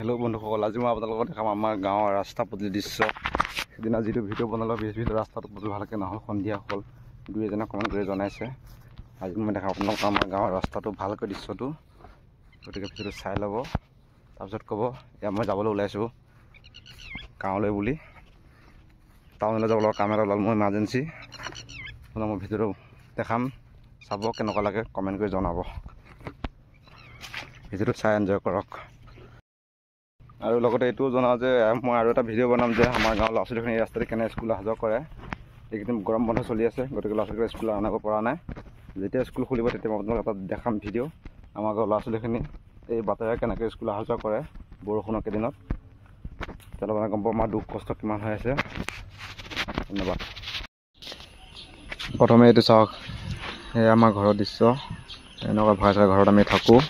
Hello' বন্ধুসকল, আজি মই আপোনালোকক দেখাম আমাৰ গাঁৱৰ ৰাস্তা পদূলি দৃশ্য। সিদিনা যিটো ভিডিঅ' বনালোঁ, ভিডিঅ' ৰাস্তাটো পদূলি ভালকৈ নহ'ল, সন্ধিয়া হ'ল, দুই এজনে কমেণ্ট কৰি জনাইছে। আজি মই দেখাম আপোনালোকক আমাৰ গাঁৱৰ ৰাস্তাটো ভালকৈ দৃশ্যটো, গতিকে ভিডিঅ'টো চাই ল'ব, তাৰপিছত ক'ব। এতিয়া মই যাবলৈ ওলাইছোঁ গাঁৱলৈ বুলি, টাউনলৈ যাব লগা কাম এটা ওলাল মোৰ ইমাৰ্জেঞ্চি। আপোনাক মই ভিডিঅ'টো দেখাম, চাব কেনেকুৱা লাগে কমেণ্ট কৰি জনাব। ভিডিঅ'টো চাই এনজয় কৰক। আৰু লগতে এইটোও জনাওঁ যে মই আৰু এটা ভিডিঅ' বনাম যে আমাৰ গাঁৱৰ ল'ৰা ছোৱালীখিনি এই ৰাস্তাতে কেনে স্কুল অহা যোৱা কৰে। এইকেইদিন গৰম বন্ধ চলি আছে, গতিকে ল'ৰা ছোৱালীকেইটা স্কুল আনিব পৰা নাই। যেতিয়া স্কুল খুলিব তেতিয়া মই আপোনালোকক এটা দেখাম ভিডিঅ', আমাৰ গাঁৱৰ ল'ৰা ছোৱালীখিনি এই বাটেৰে কেনেকৈ স্কুল অহা যোৱা কৰে বৰষুণৰ কেইদিনত। তেওঁলোকে গম পাব আমাৰ দুখ কষ্ট কিমান হৈ আছে। ধন্যবাদ। প্ৰথমে এইটো চাওক, এয়া আমাৰ ঘৰৰ দৃশ্য। এনেকুৱা ভৰাই চাই ঘৰত আমি থাকোঁ।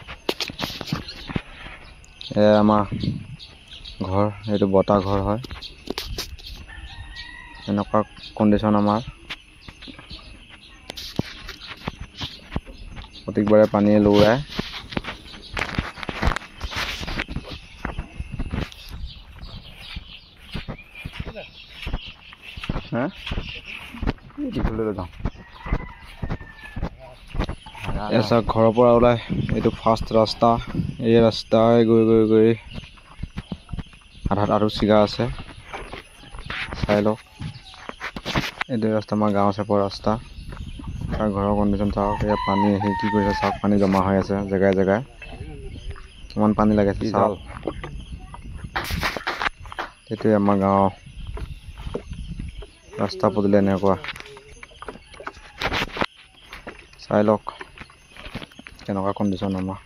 এয়া আমাৰ ঘৰ, এইটো বতাহ ঘৰ হয়। এনেকুৱা কণ্ডিশ্যন আমাৰ, প্ৰত্যেকবাৰে পানীয়ে লৌৰাই। হা, দীঘললৈ যাওঁ। এয়া চাওক, ঘৰৰ পৰা ওলাই এইটো ফাৰ্ষ্ট ৰাস্তা। এই ৰাস্তাই গৈ গৈ গৈ আধাত আৰু চিগা আছে, চাই লওক। এইটো ৰাস্তা আমাৰ গাঁও চেপৰ ৰাস্তা। তাৰ ঘৰৰ কণ্ডিশ্যন চাওক, ইয়াত পানী আহি কি কৰিছে চাওক, পানী জমা হৈ আছে জেগাই জেগাই, কিমান পানী লাগিছে চাওক। এইটোৱে আমাৰ গাঁৱৰ ৰাস্তা পদূলি এনেকুৱা, চাই লওক কেনেকুৱা কণ্ডিশ্যন আমাৰ।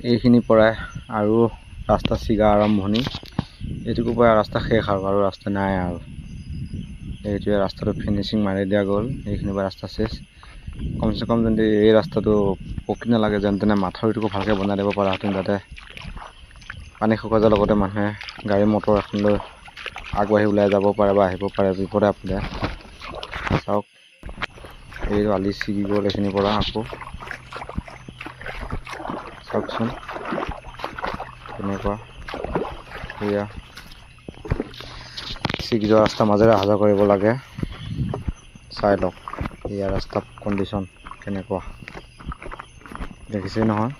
এইখিনিৰ পৰাই আৰু ৰাস্তা চিগা আৰম্ভণি, এইটোকো পৰা ৰাস্তা শেষ আৰু আৰু ৰাস্তা নাই আৰু। এইটোৱে ৰাস্তাটো ফিনিচিং মাৰি দিয়া গ'ল, এইখিনিৰ পৰা ৰাস্তা শেষ। কমচে কম যদি এই ৰাস্তাটো পকি নালাগে, যেন তেনে মাথাউৰিটোকো ভালকৈ বনাই দিব পৰাহেঁতেন, যাতে পানী শুকাই যোৱাৰ লগতে মানুহে গাড়ী মটৰ এখন লৈ আগবাঢ়ি ওলাই যাব পাৰে বা আহিব পাৰে বিপদে আপদে। চাওক, এইটো আলি ছিগি গ'ল এইখিনিৰ পৰা আকৌ, চাওকচোন তেনেকুৱা। এয়া ছিগি যোৱা ৰাস্তাৰ মাজেৰে অহা যোৱা কৰিব লাগে। চাই লওক এয়া ৰাস্তা কণ্ডিশ্যন কেনেকুৱা, দেখিছেই নহয়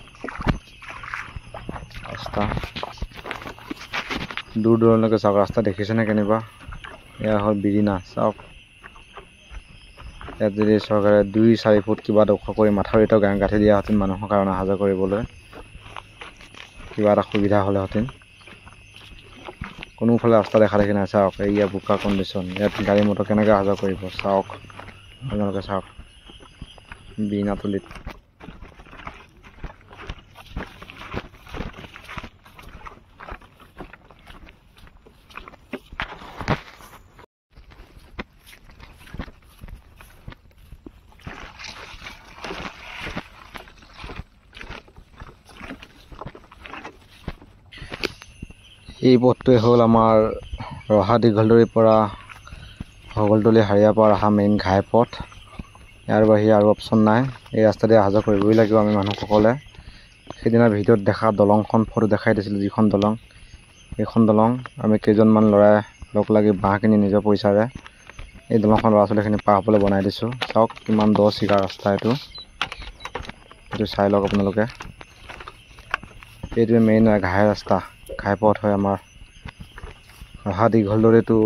ৰাস্তা। দূৰ দূৰণিলৈকে চাওক ৰাস্তা দেখিছেনে কেনেকুৱা। এয়া হ'ল বিৰিণা, চাওক। ইয়াত যদি চৰকাৰে 2-4 ফুট কিবা এটা ওখ কৰি মাথাউৰিটো গাঁঠি দিয়াহেঁতেন মানুহৰ কাৰণে অহা যোৱা কৰিবলৈ কিবা এটা সুবিধা হ'লেহেঁতেন। কোনোফালে ৰাস্তা দেখা দেখি নাই। চাওক এইয়া বোকা কণ্ডিশ্যন, ইয়াত গাড়ী মটৰ কেনেকৈ অহা যোৱা কৰিব চাওক, আপোনালোকে চাওক বিৰিণাতলিত। এই পথটোৱে হ'ল আমাৰ ৰহা দীঘলদৰিৰ পৰা হগলতলি হাৰিয়াপাৰ অহা মেইন ঘাই পথ। ইয়াৰ বাহিৰে আৰু অপশ্যন নাই। এই ৰাস্তা দি অহা যোৱা কৰিবই লাগিব আমি মানুহসকলে। সেইদিনা ভিডিঅ'ত দেখা দলংখন ফটো দেখাই দিছিলোঁ, যিখন দলং, এইখন দলং আমি কেইজনমান ল'ৰাই লগ লাগি বাঁহ কিনি নিজৰ পইচাৰে এই দলংখন ল'ৰা ছোৱালীখিনি পাৰ হ'বলৈ বনাই দিছোঁ। চাওক কিমান দ চিগা ৰাস্তা এইটো, এইটো চাই লওক আপোনালোকে। এইটোৱে মেইন ঘাই ৰাস্তা, ঘাই পথ হয় আমাৰ ৰহা দীঘলদৰিটো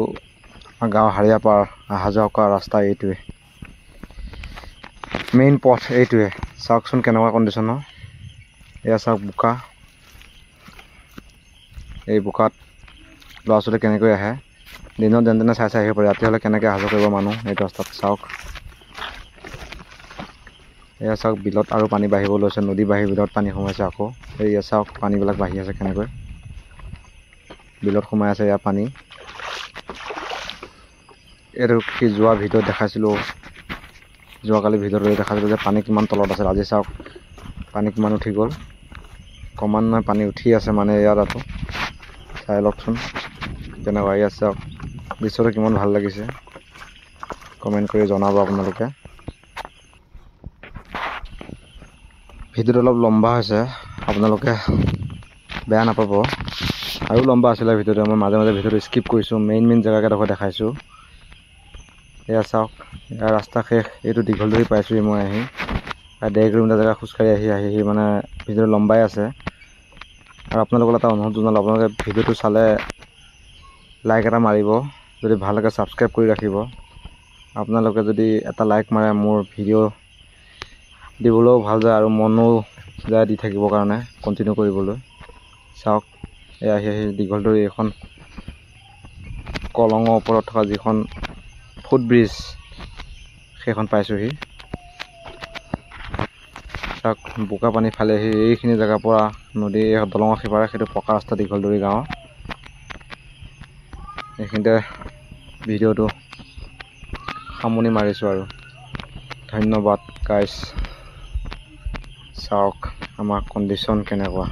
আমাৰ গাঁৱৰ হাৰিয়াপাৰ অহা যোৱা কৰা ৰাস্তা এইটোৱে মেইন পথ এইটোৱে। চাওকচোন কেনেকুৱা কণ্ডিশ্যনৰ। এয়া চাওক বোকা, এই বোকাত ল'ৰা ছোৱালী কেনেকৈ আহে। দিনত যেনে তেনে চাই চাই আহিব পাৰে, ৰাতি হ'লে কেনেকৈ অহা যোৱা কৰিব মানুহ এইটো ৰাস্তাত। চাওক এয়া চাওক বিলত আৰু পানী বাঢ়িব লৈছে, নদী বাঢ়ি বিলত পানী সোমাইছে আকৌ। এয়া চাওক পানীবিলাক বাঢ়ি আছে কেনেকৈ, বিলত সোমাই আছে এয়া পানী। এইটো কি যোৱা ভিডিঅ'ত দেখাইছিলোঁ, যোৱাকালি ভিডিঅ'ত দেখাইছিলোঁ যে পানী কিমান তলত আছিল। আজি চাওক পানী কিমান উঠি গ'ল, ক্ৰমান্বয়ে পানী উঠি আছে মানে ইয়াত আকৌ। চাই লওকচোন কেনেকুৱা। ইয়াত চাওক দৃশ্যটো কিমান ভাল লাগিছে, কমেণ্ট কৰি জনাব আপোনালোকে। ভিডিঅ'টো অলপ লম্বা হৈছে, আপোনালোকে বেয়া নাপাব। আৰু লম্বা আছিলে ভিডিঅ'টো, মই মাজে মাজে ভিডিঅ'টো স্কিপ কৰিছোঁ, মেইন মেইন জেগাকেইডোখৰ দেখাইছোঁ। এয়া চাওক এয়া ৰাস্তা শেষ, এইটো দীঘলদৰি পাইছোঁহি মই আহি। প্ৰায় 1.5 কিলোমিটাৰ জেগা খোজকাঢ়ি আহি আহি মানে ভিডিঅ'টো লম্বাই আছে। আৰু আপোনালোকৰ এটা অনুৰোধ জনালোঁ, আপোনালোকে ভিডিঅ'টো চালে লাইক এটা মাৰিব, যদি ভাল লাগে ছাবস্ক্ৰাইব কৰি ৰাখিব। আপোনালোকে যদি এটা লাইক মাৰে মোৰ ভিডিঅ' দিবলৈও ভাল যায় আৰু মনো যায় দি থাকিবৰ কাৰণে, কণ্টিনিউ কৰিবলৈ। চাওক এয়া আহি আহি দীঘলদৰি এইখন কলঙৰ ওপৰত থকা যিখন ফুট ব্ৰিজ সেইখন পাইছোঁহি। চাওক বোকা পানী ফালি আহি এইখিনি জেগাৰ পৰা নদী দলঙৰ সিপাৰে সেইটো পকা ৰাস্তা দীঘলদৰি গাঁৱৰ। এইখিনিতে ভিডিঅ'টো সামৰণি মাৰিছোঁ আৰু। ধন্যবাদ গাইছ। চাওক আমাৰ কণ্ডিশ্যন কেনেকুৱা।